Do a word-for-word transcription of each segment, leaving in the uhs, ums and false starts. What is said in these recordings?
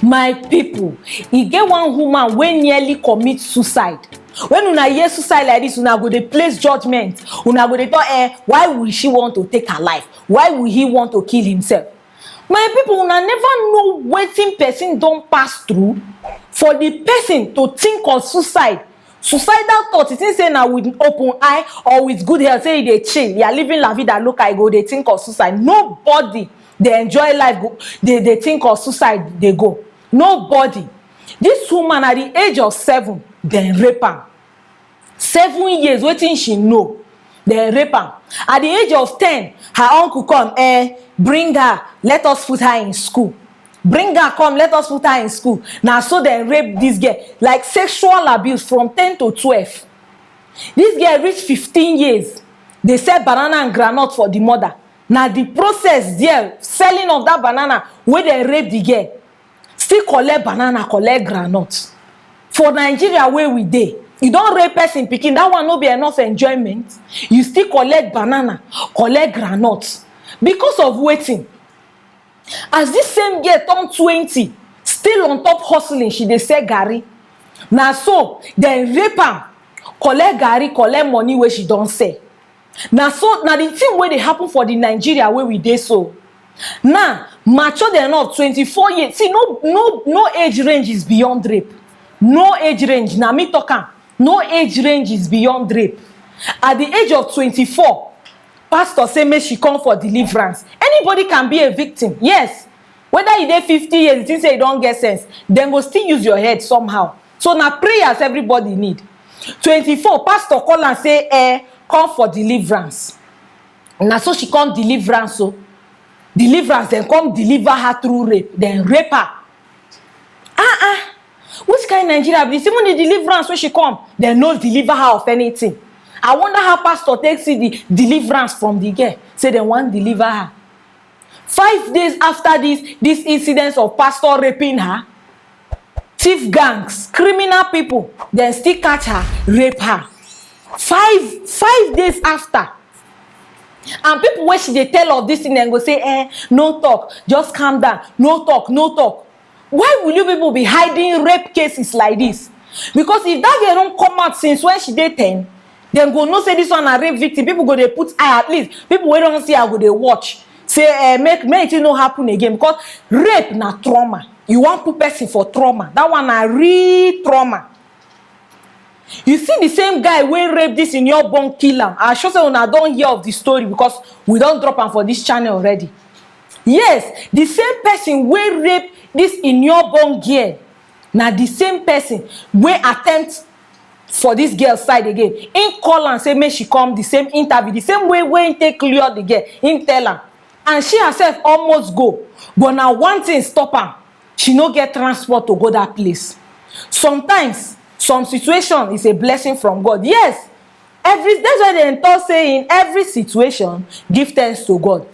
My people, e get one woman wey nearly commit suicide. When una hear suicide like this, una go dey place judgment. Una go dey talk, eh, why will she want to take her life? Why will he want to kill himself? My people, una never know wetin person don pass through for the person to think of suicide. Suicidal thought, you think say na with open eye or with good health, say you dey chill, you are living la vida loca, you go dey think of suicide? Nobody dey enjoy life go dey dey think of suicide dey go. Nobody. This woman, at the age of seven, dem rape am. Seven years, wetin she know? Dem rape am. At the age of ten, her uncle come, eh, bring her, let us put her in school. Bring her come, let us put her in school. Na so dem rape this girl, like, sexual abuse from ten to twelve. This girl reach fifteen years, dey sell banana and groundnut for the mother. Na the process there, selling of that banana, wey dem rape the girl. Still collect banana, collect groundnut. For Nigeria wey we dey, you don rape person pikin, that one no be enough enjoyment? You still collect banana, collect groundnut. Because of wetin? As this same girl turn twenty, still on top hustling, she dey sell garri. Na so dem rape am, collect garri, collect money wey she don sell. Na so, na the thing wey dey happen for the Nigeria wey we dey so. Now, mature dem enough, twenty-four years. See, no, no, no age range is beyond rape. No age range, na me talk am. No age range is beyond rape. At the age of twenty-four, pastor say make she come for deliverance. Anybody can be a victim, yes. Whether you dey fifty years, you think say you don get sense, dem go still use your head somehow. So na prayers everybody need. Twenty-four, pastor call am say, eh, come for deliverance. Na so she come deliverance o. Deliverance, dem come deliver her through rape, dem rape her. Ah ah, which kind Nigeria be this? Even the deliverance wey she come, dem no deliver her of anything. I wonder how pastor take see the deliverance from the girl, say dem wan deliver her. Five days after this, this incident of pastor raping her, thief gangs, criminal people, dem still catch her, rape her. Five, five days after. And people wey she dey tell of this thing, dem go say, eh, no talk, just calm down, no talk, no talk. Why will you people be hiding rape cases like this? Because if that girl don come out since when she dey ten, dem go know say this one na rape victim. People go dey put eye, at least people wey don see her go dey watch. Say, eh, make, make it no happen again, because rape na trauma. You wan put person for trauma. That one na real trauma. You see the same guy wey rape this in your born kill am. I sure say una don hear of the story because we don drop am for this channel already. Yes, the same person wey rape this in your born girl, na the same person wey attempt for this girl side again. Him call am say make she come the same interview, the same way wey him take clear the girl, him tell am. And she herself almost go, but na one thing stop am. She no get transport to go that place. Sometimes, some situation is a blessing from God. Yes, every, that's why dem talk say, in every situation, give thanks to God.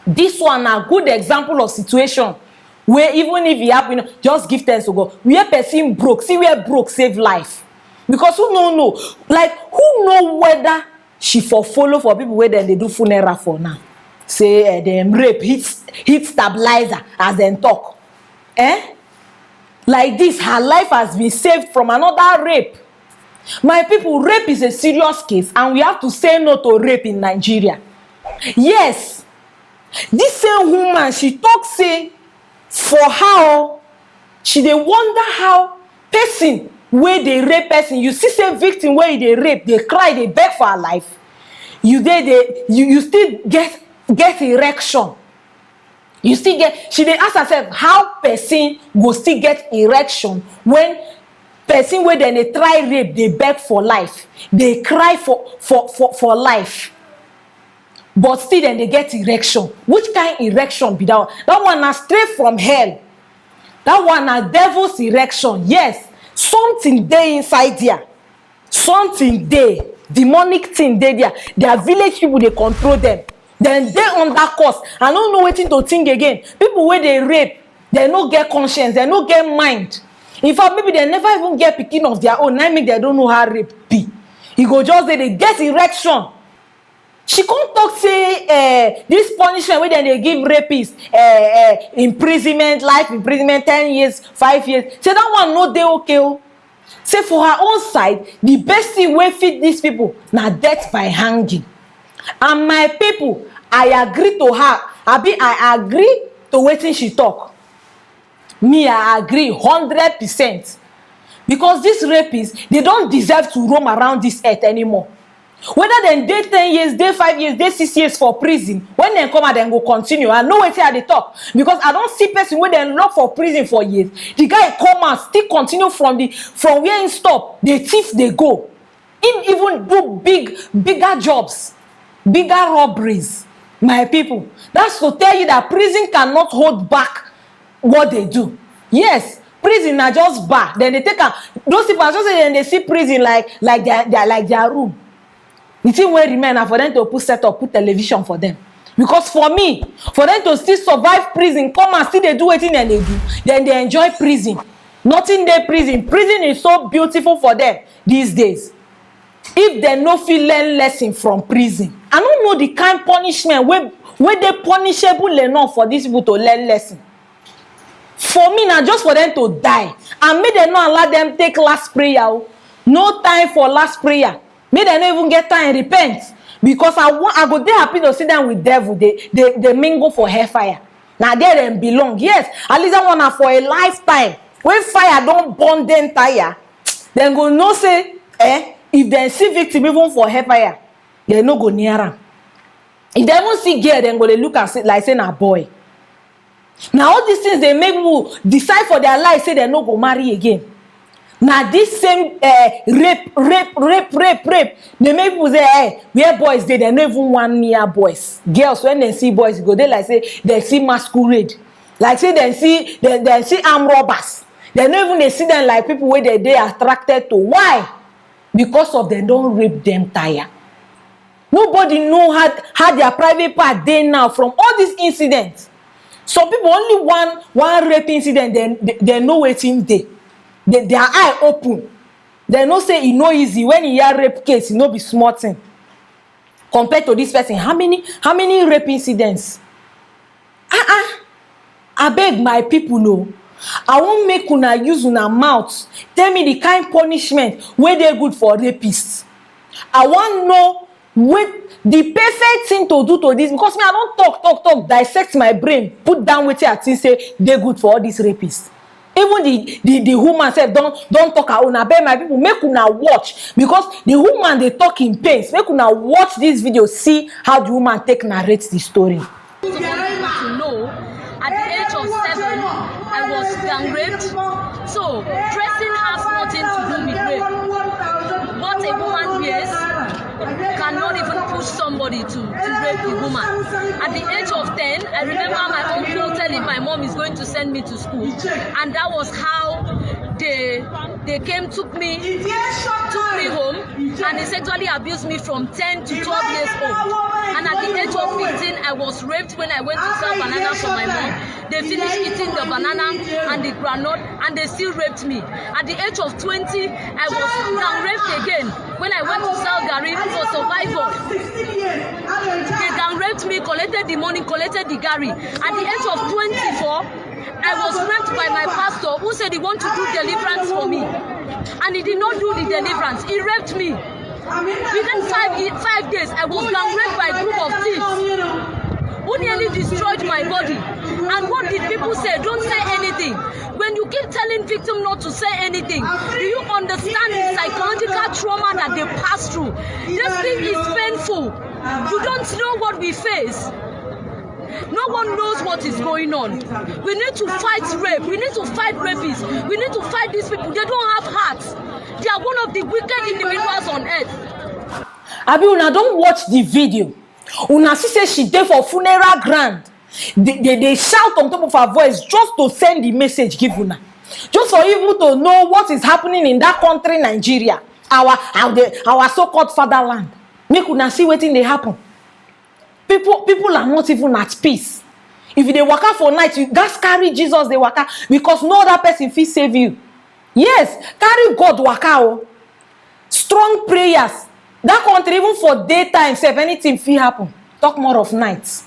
This one na good example of situation where even if e happen, just give thanks to God. Where person broke, see where broke save life. Because who no know? Like, who know whether she for follow for people wey dem dey do funeral for now? Say, eh, dem rape, hit, hit stabilizer, as dem talk. Eh? Like this, her life has been saved from another rape. My people, rape is a serious case, and we have to say no to rape in Nigeria. Yes, this same woman, she talk say for her, she dey wonder how person wey dey rape person, you see say victim wey you dey rape dey cry, dey beg for her life, you dey dey you, you still get, get erection. You still get, she dey ask herself how person go still get erection when person wey dem dey try rape dey beg for life, dey cry for, for, for, for life, but still dem dey get erection. Which kind erection be that one? That one na straight from hell. That one na devil's erection. Yes, something dey inside there. Something dey, demonic thing dey there. Their village people dey control them. Dem dey under curse. I no know wetin to think again. People wey dey rape, dem no get conscience, dem no get mind. In fact, maybe dem never even get pikin of their own, na im make dem don't know how rape be. E go just dey, dey get erection. She come talk say, eh, this punishment wey dem dey give rapist, eh, eh, imprisonment, life imprisonment, ten years, five years, say that one no dey okay o. Say for her own side, the best thing wey fit these people na death by hanging. And my people, I agree to her. Abi, I agree to wetin she talk. Me, I agree hundred percent. Because these rapists, they don't deserve to roam around this earth anymore. Whether dem dey ten years, dey five years, dey six years for prison, when dem come out, dem go continue. I know wetin I dey talk, because I don see person wey dem lock for prison for years. The guy come out, still continue from the, from where he stop. Dey thief, dey go. He even do big, bigger jobs, bigger robberies. My people, that's to tell you that prison cannot hold back what they do. Yes, prison na just bar. Then they take am. Those people, I just say, then they see prison like, like their, their, like their room. The thing wey remain na for them to put set up, put television for them. Because for me, for them to still survive prison, come and still dey do wetin dem dey do, then they enjoy prison. Nothing dey prison. Prison is so beautiful for them these days. If dem no fit learn lesson from prison, I no know the kind punishment wey, wey dey punishable enough for these people to learn lesson. For me, na just for them to die, and make dem no allow them take last prayer o. No time for last prayer. Make dem no even get time repent, because I want, I go dey happy to see them with devil. They, they, they mingle for hellfire. Na there dem belong. Yes, at least that one na for a lifetime. When fire don burn them tire, dem go know say, eh, if dem see victim even for hellfire, dem no go near am. If dem even see girl, dem go dey look am say, like say na boy. Na all these things dey make people decide for their life say dem no go marry again. Na this same, eh, rape, rape, rape, rape, rape dey make people say, eh, where boys dey, dem no even wan near boys. Girls, when dem see boys, e go dey like say dem see masquerade, like say dem see, dem, dem see armed robbers. Dem no even dey see them like people wey dem dey attracted to. Why? Because of dem don rape them tire. Nobody know how, how their private part dey now from all these incidents. Some people, only one, one rape incident, dem, dem, dem know wetin dey. They, their eye open. Dem know say e no easy. When you hear rape case, e no be small thing. Compared to this person, how many, how many rape incidents? Ah, ah. Abeg, my people o, I wan make una use una mouth tell me the kind punishment wey dey good for rapists. I wan know wey the perfect thing to do to this, because me, I don talk, talk, talk, dissect my brain, put down wetin I think say dey good for all these rapists. Even the, the, the woman sef don, don talk her own. Abeg, my people, make una watch, because the woman dey talk in pains. Make una watch this video, see how the woman take narrate the story. Some people to know, at the age of seven, I was gang raped. So, dressing has nothing to do with rape. What a woman wears cannot even push somebody to, to rape a woman. At the age of ten, I remember my uncle telling my mom is going to send me to school. And that was how they, they came, took me, took me home, and he sexually abused me from ten to twelve years old. And at the age of fifteen, I was raped when I went to sell banana for my mom. They finished eating the banana and the groundnut, and they still raped me. At the age of twenty, I was gang raped again when I went to sell garri for survival. They gang raped me, collected the money, collected the garri. At the age of twenty-four, I was raped by my pastor, who said he want to do deliverance for me. And he did not do the deliverance. He raped me. Within five, five days, I was gang raped by a group of thieves who nearly destroyed my body. And what did people say? Don't say anything. When you keep telling victim not to say anything, do you understand the psychological trauma that they pass through? This thing is painful. You don't know what we face. No one knows what is going on. We need to fight rape. We need to fight rapists. We need to fight these people. They don't have hearts. They are one of the wicked individuals on earth. Abi una don watch the video? Una see say she dey for funeral ground. They, they, they shout on top of her voice just to send the message give una. Just for people to know what is happening in that country, Nigeria, our, our, the, our so-called fatherland. Make una see wetin dey happen. People, people are not even at peace. If you dey waka for night, you gats carry Jesus dey waka, because no other person fit save you. Yes, carry God waka o. Strong prayers, That country, even for daytime sef, anything fit happen, talk more of night.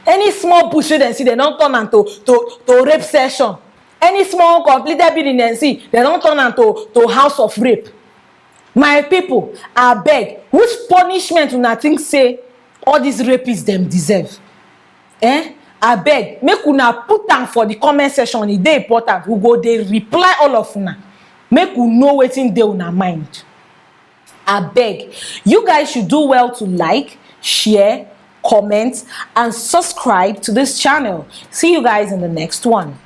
Any small bush wey dem see, dem don turn am to to to rape session. Any small uncompleted building dem see, dem don turn am to to house of rape. My people, abeg, which punishment una think say all these rapists dem deserve? Eh, abeg, make una put am for the comment section, e dey important. We go dey reply all of una, make we know wetin dey una mind. Abeg, you guys should do well to like, share, comment, and subscribe to this channel. See you guys in the next one.